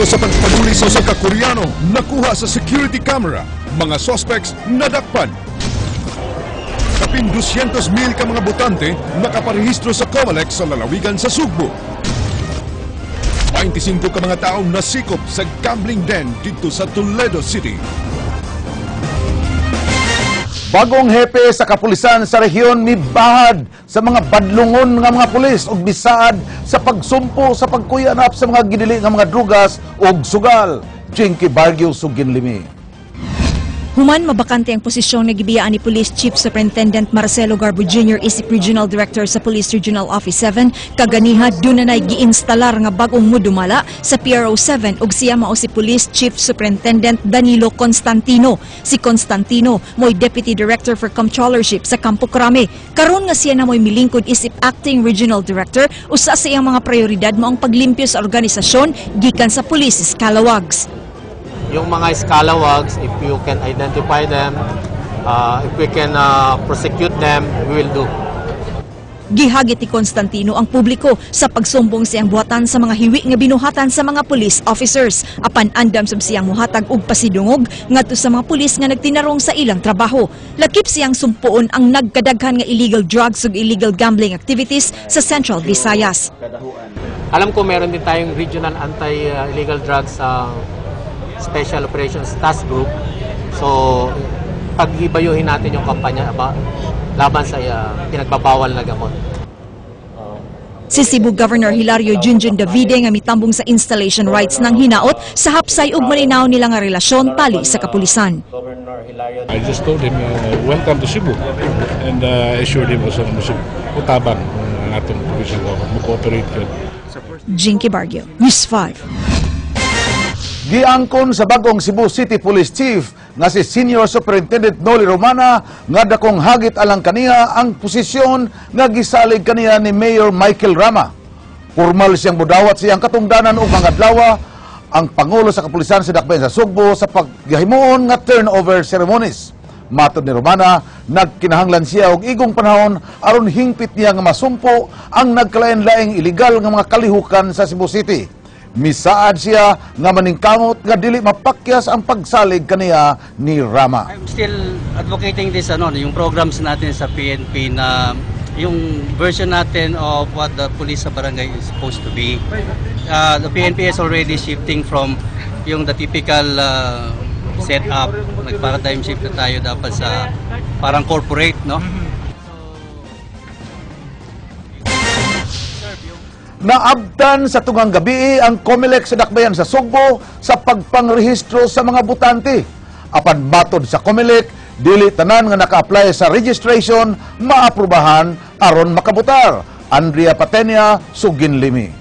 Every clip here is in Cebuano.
Sikreto sa pagpaduli sa usa ka Koreano nakuha sa security camera. Mga suspects nadakpan. Kapin 200 mil ka mga botante nakaparehistro sa COMELEC sa lalawigan sa Sugbo. 25 ka mga tao nasikop sa gambling den dito sa Toledo City. Bagong hepe sa kapulisan sa rehiyon mibahad sa mga badlungon nga mga pulis ug bisaad sa pagsumpo sa pagkuyanap sa mga gidili nga mga drugas ug sugal. Jinky Bargio, Suginlimi. Human mabakante ang posisyon nga gibiyaan ni Police Chief Superintendent Marcelo Garbo Jr. isip Regional Director sa Police Regional Office 7, kaganiha duna nay giinstalar nga bag-ong mudumala sa PRO 7 ug siya mao si Police Chief Superintendent Danilo Constantino. Si Constantino mo'y Deputy Director for Comptrollership sa Campo Crame. Karon nga siya na mo'y milingkod isip Acting Regional Director, usa sa iyang mga prioridad mao ang paglimpyo sa organisasyon gikan sa police scalawags. Yung mga scalawags, if you can identify them, if we can prosecute them, we will do. Gihagit ni Constantino ang publiko sa pagsumbong siyang buhatan sa mga hiwi nga binuhatan sa mga police officers. Apan andam sab siyang muhatag og pasidungog ngadto sa mga pulis nga nagtinarong sa ilang trabaho. Lakip siyang sumpoon ang nagkadaghan nga illegal drugs ug illegal gambling activities sa Central Visayas. Alam ko meron din tayong Regional Anti-Illegal Drugs Special Operations Task Group. So, pag-ibayuhin natin yung kampanya laban sa pinagbabawal na gamot. Si Cebu Governor Hilario Junjun Davide nga mitambong sa installation rites ng hinaot sa hapsay ug malinaw nila nga relasyon tali sa kapulisan. I just told him, welcome to Cebu. And assured him also na mutabang ang atong provincial government, mo-cooperate yun. Jinky Bargio, News 5. Giangkon sa bagong Cebu City Police Chief nga si Senior Superintendent Noli Romana nga dakong hagit alang kaniya ang posisyon nga gisalig kaniya ni Mayor Michael Rama. Formal siyang budawat siyang katungdanan ug mga adlaw ang Pangulo sa Kapulisan sa Dakbayan sa Sugbo sa paghimuon nga turnover ceremonies. Matod ni Romana, nagkinahanglan siya og igong panahon aron hingpit niya nga masumpo ang nagkalain-laing illegal nga mga kalihukan sa Cebu City. Misaad siya nga maningkamot nga dili mapakyas ang pagsalig kaniya ni Rama. I'm still advocating this, ano, yung programs natin sa PNP na yung version natin of what the police sa barangay is supposed to be. The PNP is already shifting from yung the typical setup, nag-paradigm shift na tayo dapat sa parang corporate, no? Naabtan sa tungang gabi ang COMELEC sa Dakbayan sa Sugbo sa pagpangrehistro sa mga botante. Apan matod sa COMELEC, dili tanan nga naka-apply sa registration maaprubahan aron makabotar. Andrea Patenia, Suginlimi.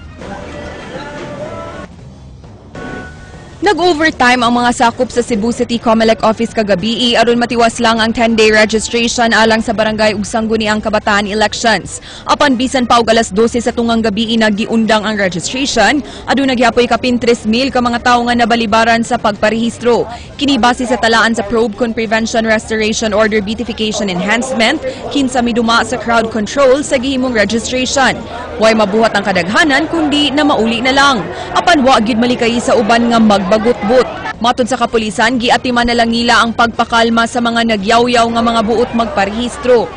Nag-overtime ang mga sakop sa Cebu City COMELEC Office kagabi aron matiwas lang ang 10-day registration alang sa barangay ug sangguniang kabataan elections. Apan bisan pa og alas 12 sa tungang gabi nagiundang ang registration, aduna gyapoy kapin 3,000 ka mga tawo nga nabalibaran sa pagparehistro. Kini base sa talaan sa Probe Con Prevention Restoration Order Beautification Enhancement kinsa miduma sa crowd control sa gihimong registration. Way mabuhat ang kadaghanan kundi na mauli na lang. Apan wa gyud malikay sa uban nga magbagutbut. Matod sa kapulisan, giatiman na lang nila ang pagpakalma sa mga nagyawyaw nga mga buot magparehistro.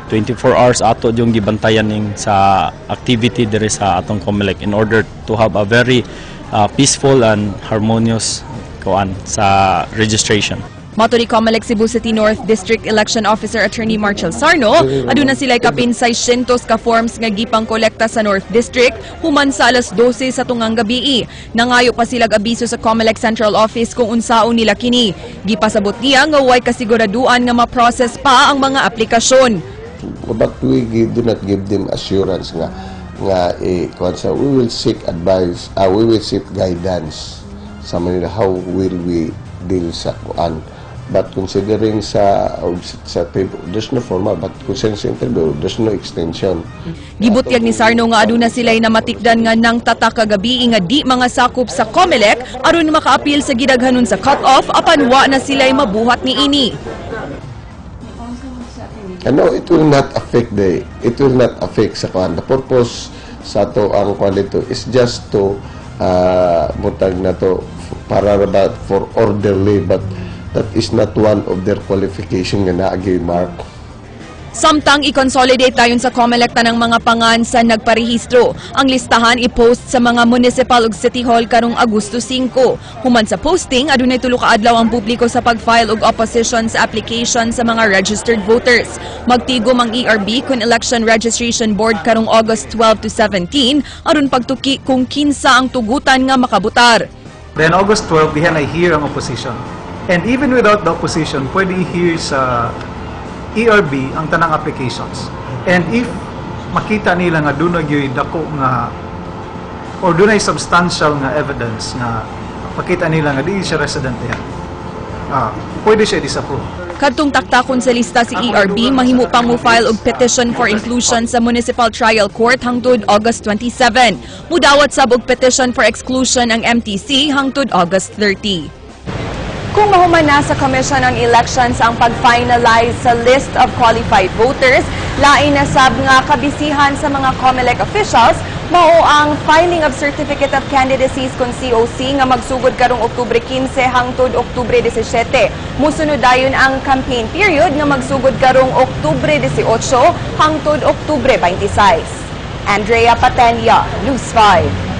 24 hours ato yung gibantayan ning sa activity diri sa atong COMELEC in order to have a very peaceful and harmonious kuan sa registration. Mato ni COMELEC Cebu City North District Election Officer Attorney Marcel Sarno, aduna sila kapin 600 ka forms nga gipang kolekta sa North District human sa alas 12 sa tungang gabi. Nangayo pa sila abiso sa COMELEC Central Office kung unsaon nila kini. Gipasabot niya nga way kasiguraduan nga ma-process pa ang mga aplikasyon. But we do not give them assurance nga eh, kuwan sa we will seek advice, we will seek guidance sa Manila how will we deal sa kuan. But considering sa there's no formal, but considering sa interview, there's no extension. Gibutyag ni Sarno nga aduna sila'y namatikdan nga nang tatak kagabi nga di mga sakop sa COMELEC aron makaapil sa gidaghanon sa cut-off, apan wa na sila'y mabuhat niini. Ano, it will not affect sa kuan. The purpose sa ato ang kuan dito is just to Mutag na to para ra ba for orderly, but that is not one of their qualification nga naagay mark. Samtang i-consolidate dayon sa COMELEC tanang mga pangan sa nagparehistro. Ang listahan i-post sa mga municipal ug city hall karong Agosto 5. Human sa posting, adunay 3 ka adlaw ang publiko sa pag-file og opposition sa application sa mga registered voters. Magtigom ang ERB kun Election Registration Board karong August 12 to 17 aron pagtuki kung kinsa ang tugutan nga makabutar. Then August 12, diha na hear ang opposition. And even without the opposition, pwede i-hear sa ERB ang tanang applications. And if makita nila nga dunay gyud dako nga or dunay substantial nga evidence nga makita nila nga di siya resident diha, pwede siya disapprove. Kadtong taktakon sa lista si ERB, mahimo pang mo-file og petition for inclusion sa Municipal Trial Court hangtod August 27. Mudawat sab og petition for exclusion ang MTC hangtod August 30. Kung mahuman na sa Commission on Elections ang pag-finalize sa list of qualified voters, lain na sab nga kabisihan sa mga COMELEC officials mao ang filing of Certificate of Candidacies kon COC nga magsugod karong Oktubre 15 hangtod Oktubre 17. Musunod dayon ang campaign period nga magsugod karong Oktubre 18 hangtod Oktubre 26. Andrea Patenia, News 5.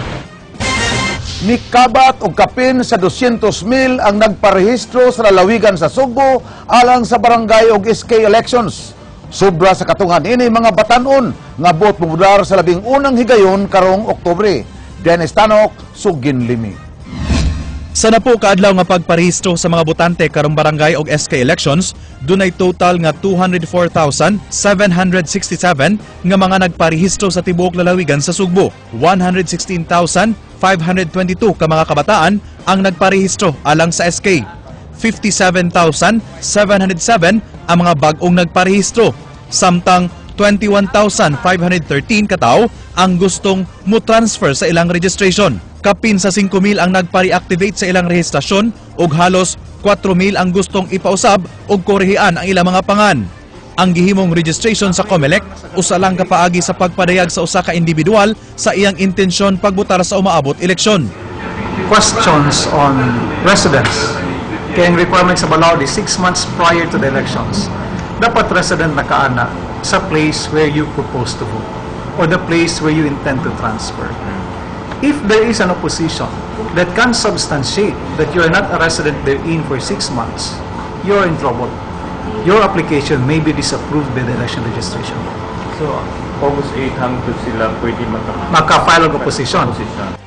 Nikabat og kapin sa 200,000 ang nagparehistro sa lalawigan sa Sugbo alang sa barangay og SK elections. Sobra sa katungan ini mga batanon nga buot mobudar sa 11ng higayon karong Oktubre. Dennis Tanok, Sugin Limi. Sa 10 ka adlaw nga pagparehistro sa mga botante karong barangay og SK elections, dunay total nga 204,767 nga mga nagparehistro sa tibuok lalawigan sa Sugbo. 116,522 ka mga kabataan ang nagparehistro alang sa SK. 57,707 ang mga bag-ong nagparehistro, samtang 21,513 katawo ang gustong mo-transfer sa ilang registration. Kapin sa 5,000 ang nagpa-reactivate sa ilang rehistrasyon ug halos 4,000 ang gustong ipausab ug korehian ang ilang mga pangan. Ang gihimong registration sa COMELEC usa lang ka paagi sa pagpadayag sa usa ka individual sa iyang intensyon pagbutar sa umaabot eleksyon. Questions on residence. Kaya ang requirement sa balaod is 6 months prior to the elections. Dapat resident na kaana sa place where you propose to vote or the place where you intend to transfer. If there is an opposition that can substantiate that you are not a resident therein for 6 months, you're in trouble. Your application may be disapproved by the Election Registration Board. So, August 8 hangtod sila pwede maka Maka-file og opposition. Opposition.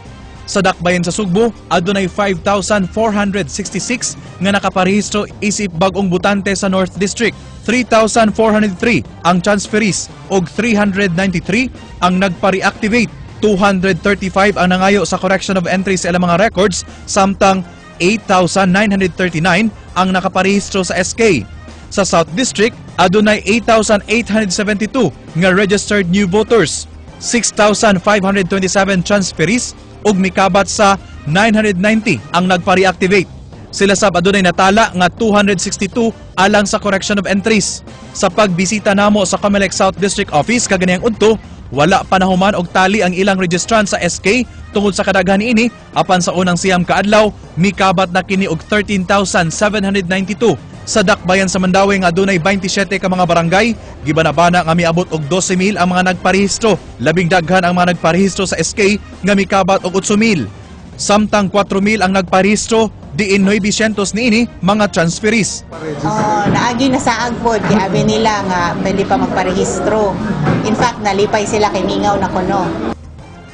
Sa dakbayan sa Sugbo, adunay 5,466 nga nakaparehistro isip bag-ong botante sa North District. 3,403 ang transferees ug 393 ang nagpa-reactivate. 235 ang nangayo sa correction of entry sa ilang mga records, samtang 8,939 ang nakaparehistro sa SK. Sa South District, adunay 8,872 nga registered new voters, 6,527 transferees ug mikabat sa 990 ang nagpa-reactivate. Sila sab adunay natala nga 262 alang sa correction of entries. Sa pagbisita namo sa COMELEC South District Office kaganihang udto, wala pa nahuman og tally ang ilang registrant sa SK tungod sa kadaghan niini, apan sa unang 9 ka adlaw mikabat na kini og 13,792. Sa dakbayan sa Mandaue nga adunay 27 ka mga barangay, gibanabana nga miabot og 12,000 ang mga nagparehistro. Labing daghan ang mga nagparehistro sa SK nga mikabat og 8,000. Samtang 4,000 ang nagparehistro, diin 900 niini mga transferees. Oh, naagi na sa agpod kay abi nila nga pwede pa magparehistro. In fact, nalipay sila kay mingaw na kuno.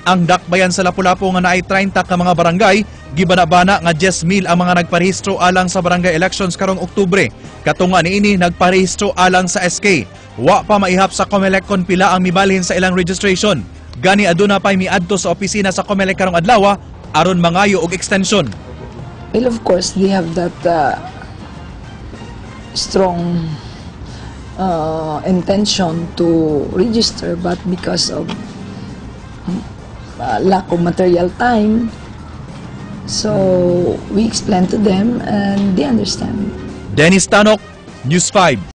Ang dakbayan sa Lapu-Lapu nga naay 30 ka mga barangay, gibanabana nga 10,000 ang mga nagparehistro alang sa barangay elections karong Oktubre. Katunga niini nagparehistro alang sa SK. Wa pa maihap sa COMELEC kon pila ang mibalhin sa ilang registration. Gani aduna pay miadto sa opisina sa COMELEC karong adlaw aron mangayo og extension. Well, of course, they have that strong intention to register, but because of lack of material time, so we explain to them and they understand. Dennis Tanok, News 5.